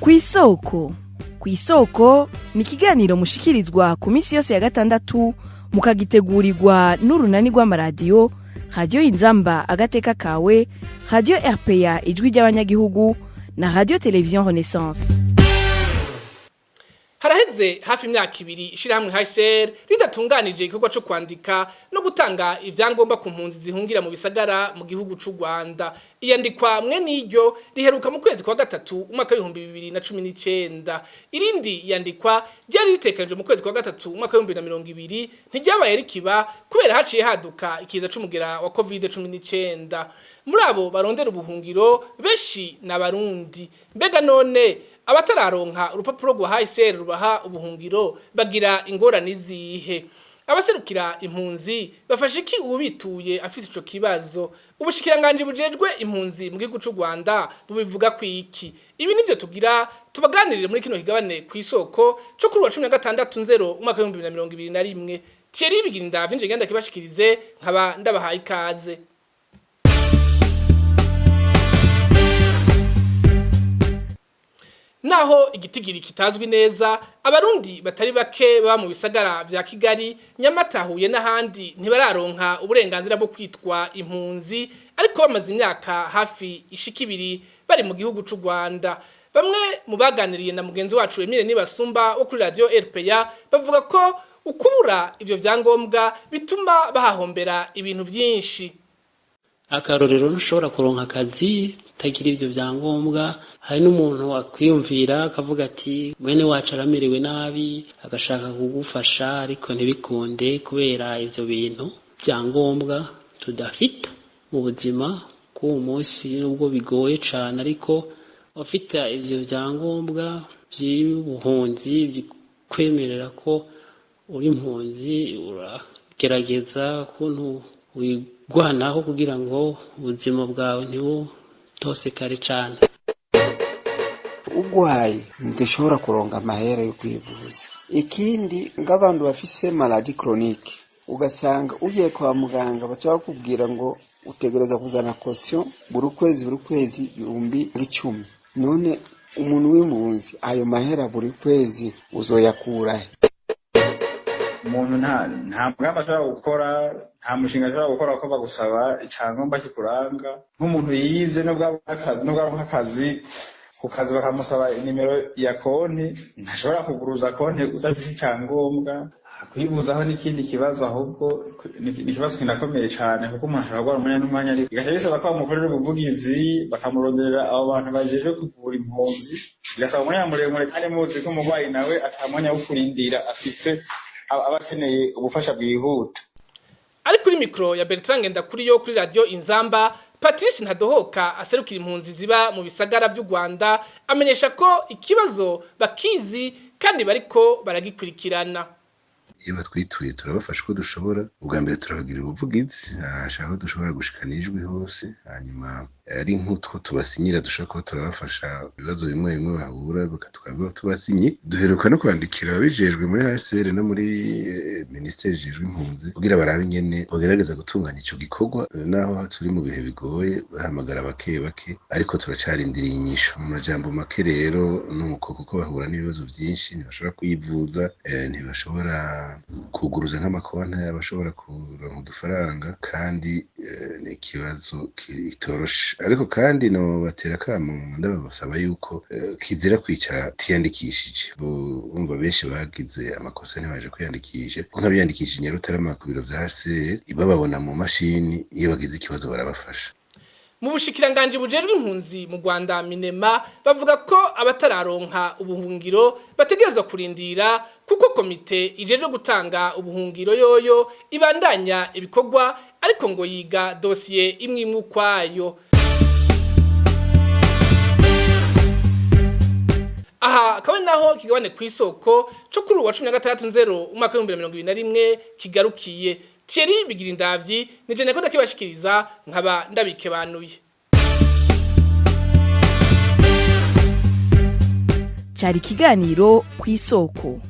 Kw'isoko. Kw'isoko ni ikiganiro mushikirizwa ku minsi yose ya gatandatu, mukagitegurirwa n'urunani rw'amaradiyo Radiyo Inzamba Agateka Kawe, Radiyo RPA Ijwi ry'Abanyagihugu na Radiyo Televiziyo Renaissance. Haraheze hafi imyaka 2 ishirahamwe HCR ridatunganije igikorwa co kwandika no gutanga ivyangombwa ku mpunzi zihungira mu bisagara mu gihugu c'u Rwanda. Iyandikwa mwe n'iryo riheruka mu kwezi kwa gatatu umwaka w'2019. Irindi yandikwa ryari ritekanijwe mu kwezi kwa gatatu umwaka w'2020 ntiryabaye rikiba kubera haciye haduka ikiza c'umugera wa Covid-19. Muri abo barondera ubuhungiro, benshi n'Abarundi. Mbega none abatararonka urupapuro rwa HCR rubaha ubuhungiro bagira ingorane zihe? Abaserukira impunzi bafashe iki ubituye afise ico kibazo? Ubushikiranganje bujejwe impunzi mu gihugu c'u Rwanda bubivuga kwiki? Ibi nivyo tugira tubaganirire muri kino kigabane Kw'isoko co kuri wa 16 nzero umwaka w'2021. Thierry Bigirinda vinje genda kibashikirize, nkaba ndabahaye ikaze. Naho igitigiri kitazwi neza, Abarundi batari bake baba mu bisagara vya Kigali, Nyamata, Huye n'ahandi ntibararonka uburenganzira bwo kwitwa impunzi, ariko bamaze imyaka hafi ishika 2 bari mu gihugu c'u Rwanda. Bamwe mu baganiriye na mugenzi wacu Emile Nibasumba wo kuri Radio RPA bavuga ko ukubura ivyo vyangombwa bituma bahahombera ibintu vyinshi. Akarorero, ntushobora kuronka akazi utagira ivyo vyangombwa. Hari n'umuntu akwiyumvira akavuga ati mwene wacu aramerewe nabi, agashaka kugufasha, ariko ntibikunde kubera ivyo bintu vyangombwa tudafita mu buzima bw'uwo munsi. Nubwo bigoye cane, ariko ufite ivyo vyangombwa vy'ubuhunzi bikwemerera ko uri impunzi, uragerageza ukuntu wigwanaho kugira ngo ubuzima bwawe ntibutosekare cane. Ugwaye ntidushobora kuronga amahera yo kwivuza. Ikindi, nk'abantu bafise maladie chronique, ugasanga ugiye kwa muganga baca bakubwira ngo utegereza kuzana caution buri kwezi, buri kwezi 10,000. None umuntu w'impunzi ayo mahera buri kwezi uzoyakurahe? Umuntu nta mugambi ashobora gukora, nta mushinga ashobora gukora ko bagusaba icyangombwa kikuranga. Nk'umuntu yize, nubwo aronka akazi, ku kazi bakamusaba inimero ya konti, ntashobora kuguruza konti udafise icyangombwa. Kwivuzaho n'ikindi kibazo, ahubwo ni ikibazo kinakomeye cyane, kuko umuntu ashobora kurwara umwanya n'umwanya, ariko bigaca bisaba ko bamukorera ubuvugizi, bakamuronderera abo bantu bajejwe kuvura impunzi, bigasaba umwanya muremure, kandi muzi ko umurwayi nawe ata mwanya wo kurindira afise, aba akeneye ubufasha bwihuta. Ari kuri mikro ya Bertrand Ngendakuriyo kuri Radio Inzamba, Patrice Ntadohoka aserukira impunzi ziba mu bisagara vy'u Rwanda amenyesha ko ikibazo bakizi kandi bariko baragikurikirana. Iyo batwituye turabafasha uko dushobora. Ubwa mbere turabagirira ubuvugizi ashaka ko dushobora gushikana ijwi hose, hanyuma ari nk'utwo tubasinyira dushobora kuba turabafasha ibibazo bimwe bimwe bahura tukaba tubasinye. Duheruka no kwandikira ababijejwe muri HCR no muri minisiteri ijejwe impunzi kugira barabe ingene bagerageza gutunganya ico gikorwa. Naho turi mu bihe bigoye, bahamagara bake bake, ariko turacarindiriye inyishu. Mu majambo make rero nuko kuko bahura n'ibibazo vyinshi, ntibashobora kwivuza, ntibashobora kuguruza nk'amakonti abashobora kuronka udufaranga, kandi ni ikibazo kitoroshe. Ariko kandi no batera akamo, ndabasaba yuko kizira kwicara tiyandikishije. Bumva benshi bagize amakosa ntibaje kwiyandikisha, kuko nk'abiyandikishije Nyarutarama ku biro vya HCR bababona mu mashini, iyo bagize ikibazo barabafasha. Mu bushikiranganje bujejwe impunzi mu Rwanda, Minema, bavuga ko abatararonka ubuhungiro bategerezwa kurindira, kuko komite ijejwe gutanga ubuhungiro yoyo ibandanya ibikorwa, ariko ngo yiga dosiye imwe imwe ukwayo. Aha akaba naho kigabane Kw'isoko co kuri uwa 16 nzero umwaka w'2021 kigarukiye. Thierry Bigirindavyi nije nako ndakibashikiriza, nkaba ndabikebanuye. Cyari ikiganiro Kw'isoko.